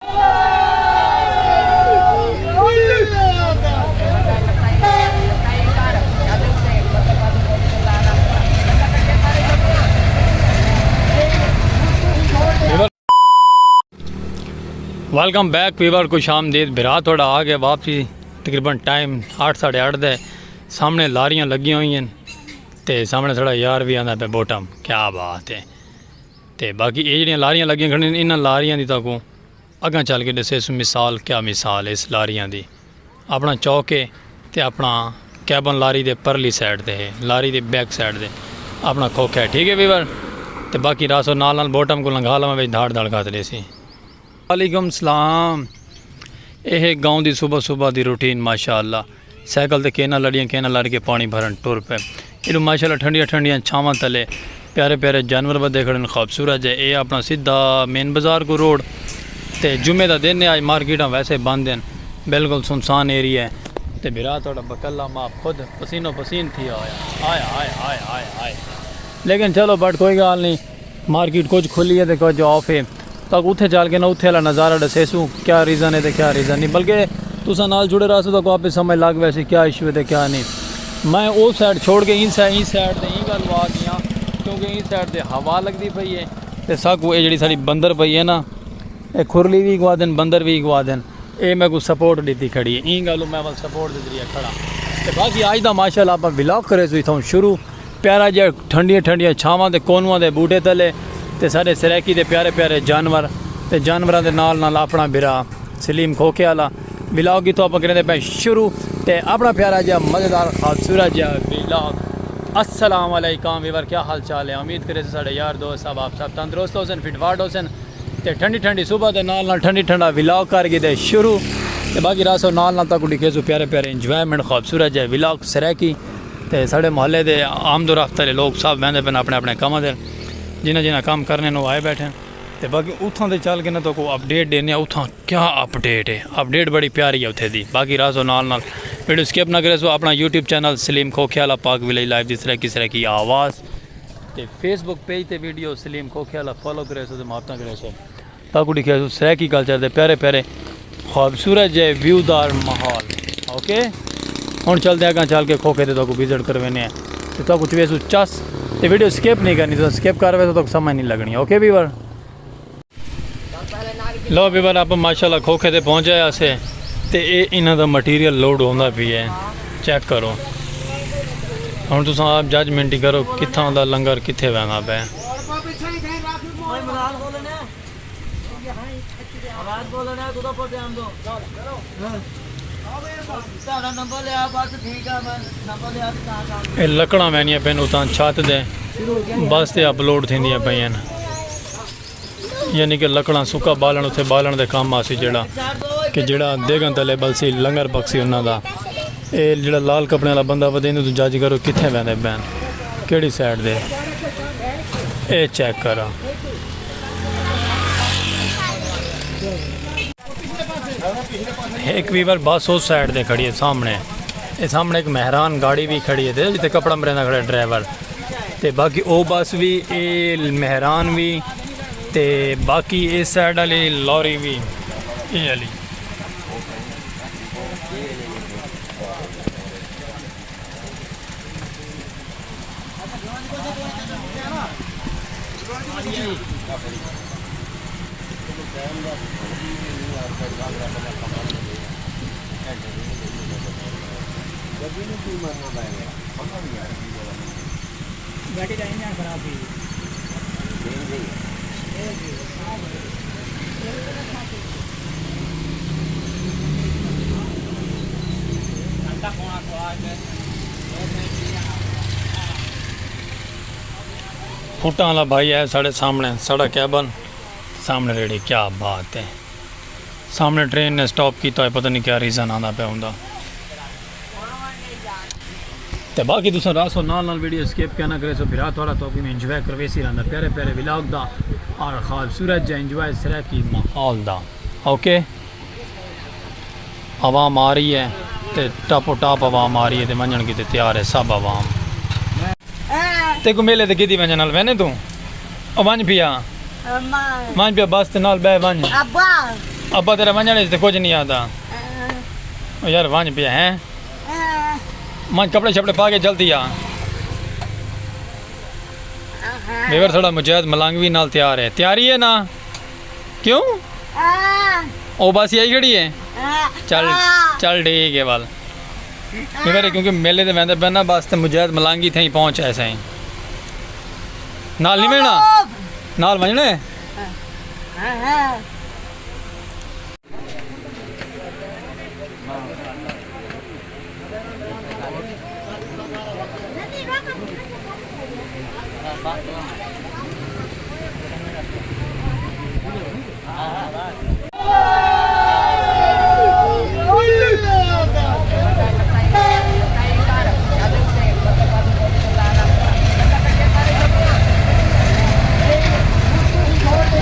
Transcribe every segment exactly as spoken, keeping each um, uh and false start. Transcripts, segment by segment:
Welcome back viewer, خوش آمدید بھرا، تھوڑا آ گیا واپسی۔ تقریباً ٹائم اٹھ، ساڑھے اٹھ دے۔ سامنے لاریاں لگیاں ہوئی ہیں تے سامنے ساڑھا یار بھی آندا پہ بوٹم۔ کیا بات ہے۔ تے باقی یہ جڑیاں لاریاں لگیاں کھڑی ہیں، انہاں لاریاں دی تاکوں اگاں چل کے ݙسیسوں مثال۔ کیا مثال ہے اس لاریاں دی۔ اپݨا چوک ہے تے اپݨا کیبن لاری دے پرلی سائیڈ تے ہے، لاری دے بیک سائیڈ تے اپݨا کھوکھا ہے۔ ٹھیک ہے ویور؟ تے باقی راسو نال نال بوٹم کو لنگھا لواں، وچ دھاڑ دھاڑ کھا تے ݙیسی۔ وعلیکم السلام۔ اے ہے گاؤں دی صبح صبح دی روٹین، ماشاءاللہ۔ سائیکل تے کینا لڑیاں، کینا لڑ کے پاݨی بھرݨ ٹر پئے۔ ایݙو ماشاءاللہ ٹھنڈیاں ٹھنڈیاں چھاواں تلے پیارے پیارے جانور ودے کھڑن، خوبصورت جے۔ اے اپݨا سدھا مین بازار کو روڈ تے جمعے دا دن ہے، اڄ مارکیٹاں ویسے بند ہن، بالکل سنسان ایریا ہے۔ تے بھرا تہاݙا بکلا ماں خود پسینو پسین تھی آیا۔ آیا، آیا، آیا، آیا، آیا۔ لیکن چلو، بٹ کوئی ڳالھ نہیں، مارکیٹ کچھ کھلی ہے تے کچھ آف ہے۔ تاکوں اتھے چل کے نا اتھے والا نظارہ ݙسیسوں، کیا ریزن ہے تے کیا ریزن نہیں، بلکہ تساں نال جڑے رہسو، تاکوں آپے سمجھ لڳ ویسی کیا ایشو ہے تے کیا نہیں۔ میں او سائیڈ چھوڑ کے ایں سائیڈ، ایں سائیڈ تے ایں ڳالھ آ ڳیا، کیونکہ ایں سائیڈ تے ہوا لڳدی پئی ہے تے ساکوں اے جڑی ساݙی بندر پئی ہے نا، اے کھرلی وی اکوا دن، بندر وی اکوا دن، اے میکوں سپورٹ ݙتی کھڑی ہے۔ ایں ڳالھوں میں ول سپورٹ دے ذریعے کھڑا۔ تے باقی اڄ دا ماشاءاللہ آپاں ولاگ کریسوں اتھوں شروع۔ پیارا جیہا ٹھنڈیاں ٹھنڈیاں چھاواں تے کونواں دے بوٹے تلے تے ساݙے سرائیکی دے پیارے پیارے جانور تے جانوراں دے نال نال اپݨا بھرا سلیم کھوکھے والا۔ ولاگ اتھوں آپاں کریندے پئے شروع۔ تے اپݨا پیارا جیہا مزیدار خوبصورت جیہا ولاگ۔ السلام علیکم ویور، کیا حال چال ہے؟ امید کریسوں ساݙے یار دوست صاحب آپ سب تندرست ہوسن، فٹ فاٹ ہوسن۔ تے ٹھنڈی ٹھنڈی صبح دے نال نال ٹھنڈی ٹھنڈا ولاگ کر گھدے شروع۔ تے باقی راسو نال نال تاکوں ݙکھیسوں پیارے پیارے انجوائمنٹ، خوبصورت جے ولاگ سرائیکی۔ تے ساݙے محلے دے آمد و رفت والے لوگ سب ویندے پن اپݨے اپݨے کماں تے، جنہاں جنہاں کم کرنے نو آئے بیٹھے۔ تے باقی اتھاں تے چل کے نا تاکوں اپڈیٹ ݙینے آں، اتھاں کیا اپڈیٹ ہے، اپڈیٹ بڑی پیاری ہے اتھے دی۔ باقی راسو نال نال ویڈیو سکپ نہ کریسو، اپݨا یوٹیوب چینل سلیم کھوکھے والا، پاک ولیج لائیو دی سرائیکی سرائیکی آواز۔ تے فیس بک پیج تے ویڈیو سلیم کھوکھے والا فالو کریسو تے محبتاں کریسو۔ تاکوں ݙکھیسوں سرائیکی کلچر دے پیارے پیارے خوبصورت جے ویو دار ماحول۔ اوکے، ہݨ چلدے اڳاں چل کے کھوکھے تے تاکوں وزٹ کروینے ہیں۔ تے تاکوں چویسوں چس تے ویڈیو سکپ نہیں کرنی، تساں سکپ کر ویسو تاکوں سمجھ نہیں لڳنی۔ Okay viewer. لو ویور، آپ ماشاءاللہ کھوکھے تے پہنچ آئے اسے تے اے انہاں دا مٹیریل لوڈ ہوندا پیا ہے، چیک کرو۔ ہݨ تساں آپ ججمنٹ ہی کرو کتھاں دا لنگر کتھے ویندا پیا ہے۔ اے لکڑاں وینیاں پئن اتھاں چھت دے، بس تے اپلوڈ تھیندیاں پئین۔ یعنی کہ لکڑاں سکا ٻالݨ اتھے ٻالݨ دے کم آسی، جیڑھا کہ جیڑھا دیگاں تلے ٻلسی، لنگر پکسی انہاں دا۔ اے جیڑھا لال کپڑے والا بندہ ودے، ایندے توں جج کرو کتھے ویندے پئن، کیڑھی سائیڈ دے۔ اے چیک کرو۔ ہک ویور بس اس سائیڈ تے کھڑی ہے سامنے۔ اے سامنے ہک مہران گاڑی وی کھڑی ہے تے جتھے کپڑا مریندا کھڑا ہے ڈرائیور۔ تے باقی او بس وی، اے مہران وی، تے باقی اے سائیڈ والی لاری وی، اے والی۔ گاڑی دا انجن خراب تھی۔ پھٹاں والا بھائی ہے ساڑے سامنے، ساڑا کیبن سامنے ریڑھی۔ کیا بات ہے، سامنے ٹرین نے سٹاپ کیتا ہے، پتہ نہیں کیا ریزن آندا پیا ہوندا۔ تے باقی تساں رہسو نال نال، ویڈیو سکپ کیا نہ کریسو، بھرا تھوڑا تو بھی میں انجوائے کرویسی رہندا پیارے پیارے ولاگ دا اور خوبصورت جا انجوائے سرائیکی ماحول دا۔ اوکے، عوام آ رہی ہے تے ٹاپو ٹاپ عوام آ رہی ہے تے ونجن کی تے تیار ہے سب عوام۔ تے کو میلے تے کیتی ونجن نال وینے توں؟ او ونج پیا۔ ونج پیا بس تے نال بہ ونج۔ ابا۔ ابا تیرا ونجن اچ تے کجھ نی آہدا۔ او یار ونج پیا ہیں۔ ونج کپڑے شپڑے پا کے جلدی آ۔ ویور ساڈا مجاہد ملانگوی نال تیار ہے، تیاری ہے نا؟ کیوں؟ او بس آئی کھڑی ہے۔ چل، چل ٹھیک ہے ول۔ ویور کیونکہ میلے تے ویندا پیا نا بس تے مجاہد ملانگی تھیں پہنچ ایسے ہی۔ نال نہیں وینا؟ نال ونجنے؟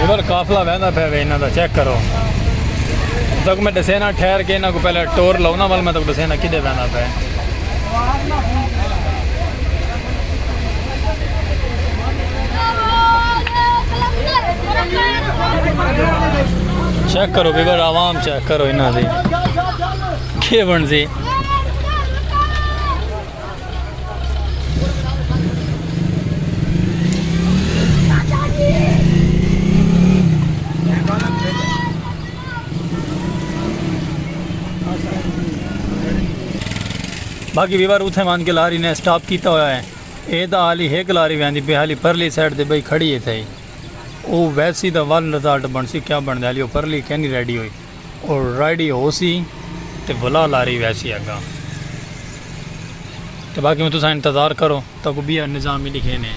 ادھر قافلہ ویندا پیا وے انہاں دا، چیک کرو۔ تک میں ڈسینا ٹھہر کے انہاں کو پہلے ٹور لاؤ نا، ول میں تک ڈسینا کدے ویندا پیا۔ چیک کرو ویور، عوام چیک کرو انہاں دی کے بن سی۔ باقی ویور اتھے مان کے لاری نے سٹاپ کیتا ہویا ہے۔ اے تاں حالی ہک لاری ویندی پئی، حالی پرلی سائیڈ تے بئی کھڑی ہے تھئی۔ او ویسی تاں ول رزلٹ بنسی، کیا بندا حالی او پرلی کینی ریڈی ہوئی۔ او ریڈی ہوسی تے ولا لاری ویسی اگاں۔ تے باقی میں تساں انتظار کرو، تاکو بیا نظام ہی ڈکھینے۔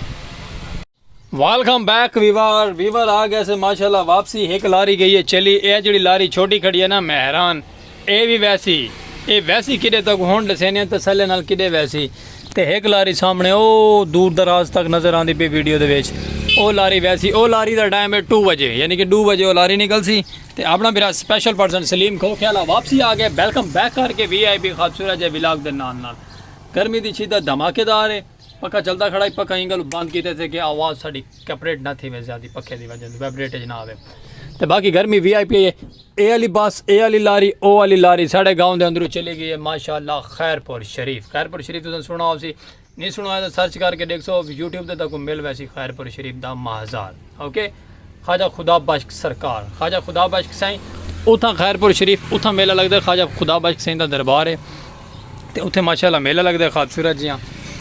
ویلکم بیک ویور، ویور آ گئے سے ماشاءاللہ واپسی، ہک لاری گئی ہے چلی، اے جڑی لاری چھوٹی کھڑی ہے نا مہران، اے وی ویسی، اے ویسی کڈے تک ہن ڈسینے تسلے نال کڈے ویسی۔ تے ہک لاری سامنے او دور دراز تک نظر آندی پئی ویڈیو دے وچ، او لاری ویسی، او لاری دا ٹائم ہے ٹو بجے، یعنی کہ ڈو بجے او لاری نکلسی۔ تے اپنا بھرا سپیشل پرسن سلیم کھوکھے والا واپسی آ گئے، ویلکم بیک کر کے وی آئی پی خوبصورت جے ولاگ دے نال نال۔ گرمی دی شدت دھماکے دار ہے۔ پکھا چلدا کھڑا ہی، پکھا ایں گل بند کیتے تھے کہ آواز ساڈی کپریٹ نہ تھیوے زیادہ، پکھے دی وجہ توں وائبریٹ اچ نہ آوے۔ تے باقی گرمی وی آئی پی ہے۔ اے آلی بس، اے آلی لاری، او آلی لاری ساڈے گاؤں دے اندروں چلی گئی ہے ماشاءاللہ خیر پور شریف۔ خیر پور شریف تساں سنڑا ہوسی، نہیں سنڑا ہویا تاں سرچ کر کے ڈیکھسو، یوٹیوب تے تہاکوں مل ویسی خیر پور شریف دا مزار۔ اوکے، خواجہ خدا بخش سرکار، خواجہ خدا بخش سائیں، اتھاں خیر پور شریف اتھاں میلہ لگدا ہے، خواجہ خدا بخش سائیں دا دربار ہے۔ تے اتھے ماشاءاللہ میلہ لگدا ہے خوبصورت جیاں۔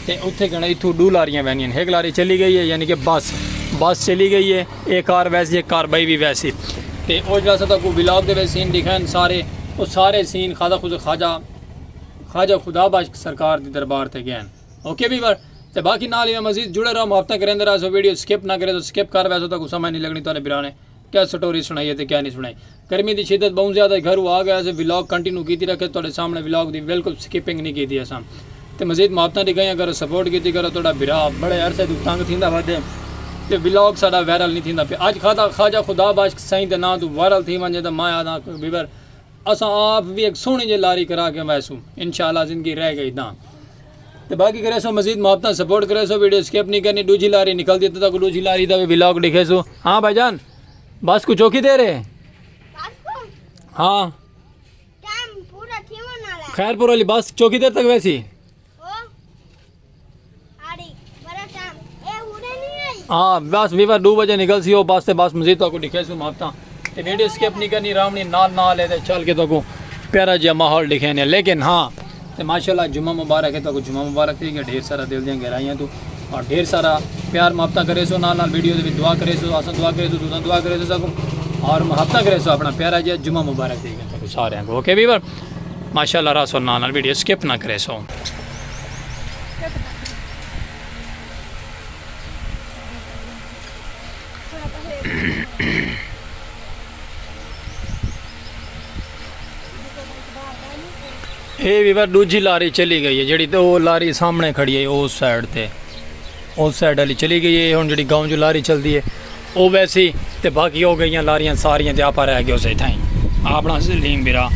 تے اتھے کنا اتھوں ڈو لاریاں ویندیاں، ہک لاری چلی گئی ہے، یعنی کہ بس، بس چلی گئی ہے، ایک کار ویسی، ایک کار بئی وی ویسی۔ تے او جڑا اساں تہاکوں ولاگ دے وچ سین ڈکھائن سارے، او سارے سین خواجہ خود، خواجہ، خواجہ خدا بخش سرکار دی دربار تے گئن۔ اوکے ویور، تے باقی نال ہی مزید جڑے رہو، محبتاں کریندے رہسو، ویڈیو سکپ نہ کرے تو سکپ کر ویسو تہاکوں سمجھ نہیں لگنی تہاڈے بھرا نے کیا سٹوری سنائی ہے تے کیا نہیں سنائی۔ گرمی دی شدت بہوں زیادہ ہے، گھروں آ گئے اسے ولاگ کنٹینیو کیتی رکھے، تہاڈے سامنے ولاگ دی بالکل سکپنگ نہیں کیتی اساں۔ تے مزید محبتاں ڈکھائیاں کرو، سپورٹ کیتی کرو، تہاڈا بھرا بڑے عرصے توں تنگ تھیندا ودے تے ولاگ ساڈا وائرل نہیں تھیندا پیا۔ اج خواجہ، خواجہ خدا بخش سائیں دے ناں توں وائرل تھی ونجے تاں میں آکھداں ویور اساں آپ وی ہک سوہنی جئی لاری کرا کے ویسوں، انشاءاللہ زندگی رہ گئی تاں۔ تے باقی کریسو مزید محبتاں، سپورٹ کریسو، ویڈیو سکپ نہیں کرنی۔ ڈوجھی لاری نکلدی ہے تے تہاکوں ڈوجھی لاری دا وی ولاگ ڈکھیسوں۔ ہاں بھائی جان، بس کوں چوکھی دیر ہے؟ بس کوں؟ ہاں۔ ٹائم پورا تھیون والا ہے۔ خیر پور والی بس چوکھی دیر تک ویسی؟ او۔ آڑی، بڑا ٹائم، اے ہوݙے نہیں آئی۔ ہاں، بس ویور ڈو بجے نکلسی او بس تے، بس مزید تہاکوں ڈکھیسوں محبتاں۔ تے ویڈیو سکپ نہیں کرنی، راونی نال نال ہے تے چل کے تہاکوں پیارا جیہا ماحول ڈکھینے۔ لیکن ہاں، تے ماشاءاللہ جمعہ مبارک ہے، تہاکوں جمعہ مبارک تھی گیا، ڈھیر سارا دل دیاں گہرائیاں توں اور ڈھیر سارا پیار محبتاں کریسو، نال نال ویڈیو دے وچ دعا کریسو، اساں دعا کریسو، تساں دعا کریسو ساکوں اور محبتاں کریسو، اپنا پیارا جیہا جمعہ مبارک تھی گیا تہاکوں ساریاں کوں۔ اوکے ویور، ماشاءاللہ رہسو نال نال ویڈیو سکپ نہ کریسو۔ اے ویور ڈوجھی لاری چلی گئی ہے، جیڑھی تے او لاری سامنے کھڑی ہے اس سائیڈ تے، اس سائیڈ والی چلی گئی ہے۔ ہن جیڑھی گاؤں جو لاری چلدی ہے او ویسی، تے باقی او گئیاں لاریاں ساریاں تے آپاں رہ گئے اسے تھائیں۔ اپنا سلیم بھرا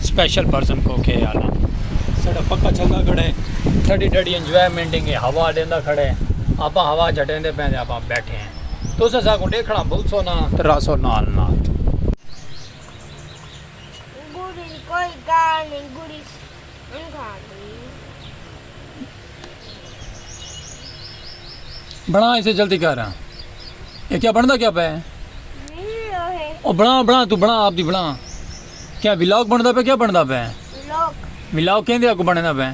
سپیشل پرسن کھوکھے والا۔ ساڈا پکھا چلدا کھڑے، ٹھڈی ٹھڈی انجوائمنٹ ہے، ہوا ڈیندا کھڑے، آپاں ہوا جھٹیندے پئے تے آپاں بیٹھے ہیں۔ تساں ساکوں ڈیکھنا بھلسو نہ تے رہسو نال نال۔ گڑی کوئی گال نہیں، گڑی سمجھا گئی۔ بݨا اسے جلدی کر۔ اے کیا بݨدا کیا پئے؟ نہیں، وہ ہے او بݨا، بݨا، توں بݨا، آپ دی بݨا۔ کیا ولاگ بݨدا پئے، کیا بݨدا پئے؟ لوگ۔ ولاگ کیندے آکوں بݨیندا پئے؟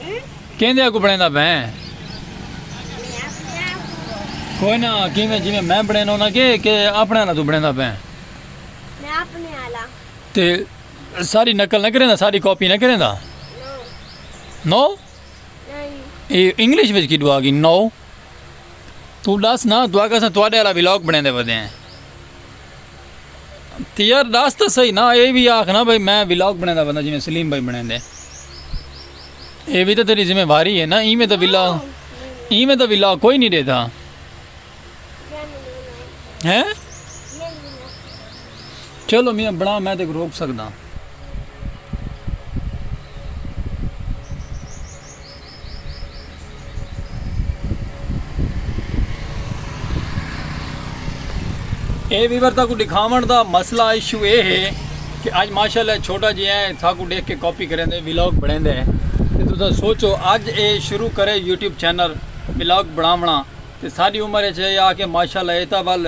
ہم؟ کیندے آکوں بݨیندا پئے؟ میں اپنے آپ کو، کوئی نہ، کیویں جیویں میں بݨیناں نا کہ، کہ اپݨے نال توں بݨیندا پئے؟ میں اپنے آلا۔ تے ساری نقل نہ کریندا، ساری کاپی نہ کریندا؟ نو۔ نو؟ نہیں۔ اے انگلش وچ کی ݙو آ ڳئی، نو؟ توں ݙس نا، دعا کر اساں تہاݙے والا ولاگ بݨیندے ودے ہیں۔ تے یار ݙس تاں صحیح نا، اے وی آکھ نا بھائی میں ولاگ بݨیندا وداں جیویں سلیم بھائی بݨیندے۔ اے وی تاں تیݙی ذمہ واری ہے نا، ایویں تاں ولاگ، ایویں تاں ولاگ کوئی نہیں ݙیندا۔ ہیں؟ چلو میاں بݨا، میں تیکوں روک سڳداں؟ اے ویور تاکوں ݙکھاوݨ دا مسئلہ، ایشو اے ہے کہ اڄ ماشاءاللہ چھوٹا جیہا ہے، ساکوں ݙیکھ کے کاپی کریندے، ولاگ بݨیندے۔ تے تساں سوچو، اڄ اے شروع کرے یوٹیوب چینل ولاگ بݨاوݨا، تے ساݙی عمر اچ اے آ کے ماشاءاللہ اے تاں ول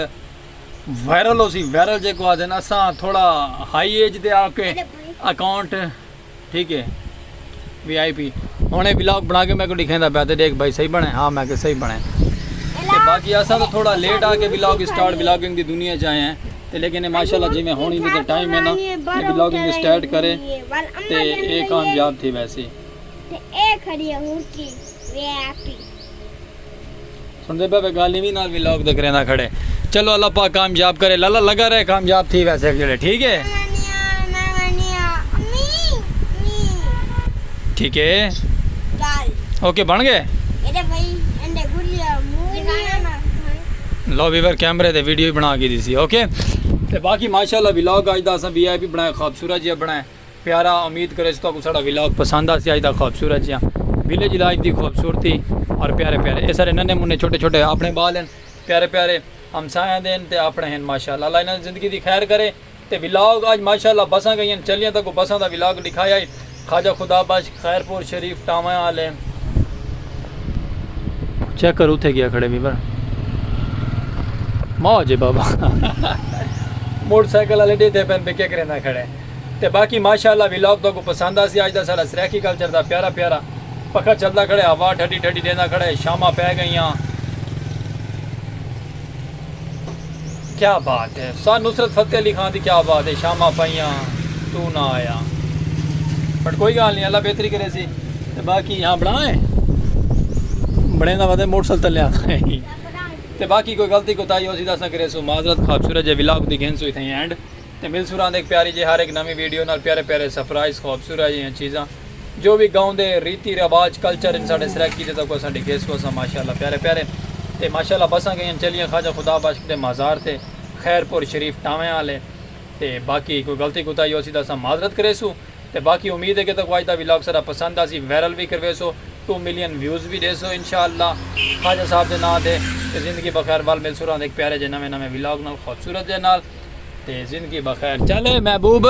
وائرل ہوسی، وائرل جیکوں آہدن۔ اساں تھوڑا ہائی ایج تے آ کے اکاؤنٹ، ٹھیک ہے، وی آئی پی۔ ہݨ اے ولاگ بݨا کے میکوں ݙکھیندا پیا تے ݙیکھ بھائی صحیح بݨے؟ ہاں، میں کہ صحیح بݨے۔ تے باقی اساں تاں تھوڑا لیٹ آ کے ولاگ سٹارٹ، ولاگنگ دی دنیا چ آئے ہیں، تے لیکن اے ماشاءاللہ جیویں ہݨ ایندے تے ٹائم ہے نا، اے ولاگنگ سٹارٹ کرے تے اے کامیاب تھی ویسی۔ تے اے کھڑی ہے ہورکی وی آئی پی۔ سݨدے پئے، ڳالھیں وی نال ولاگ دے کریندا کھڑے۔ چلو اللہ پاک کامیاب کرے، لالا لڳا رہے کامیاب تھی ویسے جڑے، ٹھیک ہے؟ ٹھیک ہے، اوکے بݨ ڳئے۔ لو ویور، کیمرے تے ویڈیو ہی بݨا کے ݙیسی، اوکے۔ تے باقی ماشاءاللہ ولاگ اڄ دا اساں وی آئی پی بݨائے، خوبصورت جیہا بݨائے۔ پیارا، امید کریسوں تہاکوں ساݙا ولاگ پسند آسی۔ اڄ دا خوبصورت جیہا ولیج لائف دی خوبصورتی اور پیارے پیارے اے سارے ننے منے چھوٹے چھوٹے اپݨے ٻال ہن، پیارے پیارے ہمسایاں دے ہن تے اپݨے ہن، ماشاءاللہ۔ اللہ انہاں دی زندگی دی خیر کرے۔ تے ولاگ اڄ ماشاءاللہ بساں ڳئیاں چلیاں، تہاکوں بساں دا ولاگ ݙکھایا ہے۔ خواجہ خدا بخش خیر پور شریف ٹاویاں والے۔ چیک کرو اتھے کیا کھڑے ویور۔ موج ہے بابا۔ موٹر سائیکل والے ݙیدھے پئن پئے کیا کریندا کھڑے۔ تے باقی ماشاءاللہ ولاگ تہاکوں پسند آسی۔ اڄ دا ساݙا سرائیکی کلچر دا پیارا پیارا پکھا چلدا کھڑے، ہوا ٹھڈی ٹھڈی ݙیندا کھڑے، شاماں پئے ڳئیاں۔ کیا بات ہے، سر نصرت فتح علی خان دی کیا بات ہے، شاماں پئیاں، توں نہ آیا۔ بٹ کوئی ڳالھ نہیں، اللہ بہتری کریسی۔ تے باقی ہاں بݨائے، بݨیندا ودے موٹر سائیکل تلے آندا ہے۔ تے باقی کوئی غلطی کوتاہی ہوسی تاں اساں کریسوں معذرت، خوبصورت جے ولاگ دی گھنسوں اتھائیں اینڈ۔ تے ملسوں راہندے ہک پیاری جے ہر ہک نویں ویڈیو نال، پیارے پیارے سرپرائز، خوبصورت جیاں چیزاں، جو وی گاؤں دے ریتی رواج، کلچر ہن ساݙے سرائیکی دے، تہاکوں اساں ݙکھیسوں اساں ماشاءاللہ پیارے پیارے۔ تے ماشاءاللہ بساں ڳئیاں چلیاں خواجہ خدا بخش دے مزار تے، خیر پور شریف ٹاویاں والے۔ تے باقی کوئی غلطی کوتاہی ہوسی تاں اساں معذرت کریسوں۔ تے باقی امید ہے کہ تہاکوں اڄ دا ولاگ ساݙا پسند آسی، وائرل وی کرویسو، ٹو ملین ویوز وی ݙیسو انشاءاللہ خواجہ صاحب دے ناں تے۔ تے زندگی بخیر، ول ملسوں راہندے ہک پیارے جے نویں نویں ولاگ نال، خوبصورت جے نال۔ تے زندگی بخیر۔ چلے محبوب،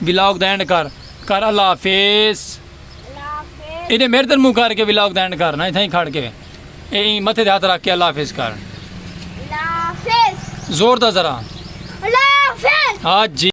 ولاگ دا اینڈ کر، کر اللہ حافظ۔ ایݙے میݙے تر منہ کر کے ولاگ دا اینڈ کر نا، اتھائیں کھڑ کے۔ اے ایں متھے تے ہتھ رکھ کے اللہ حافظ کر۔ زور دا ذرا۔ ہاں جی۔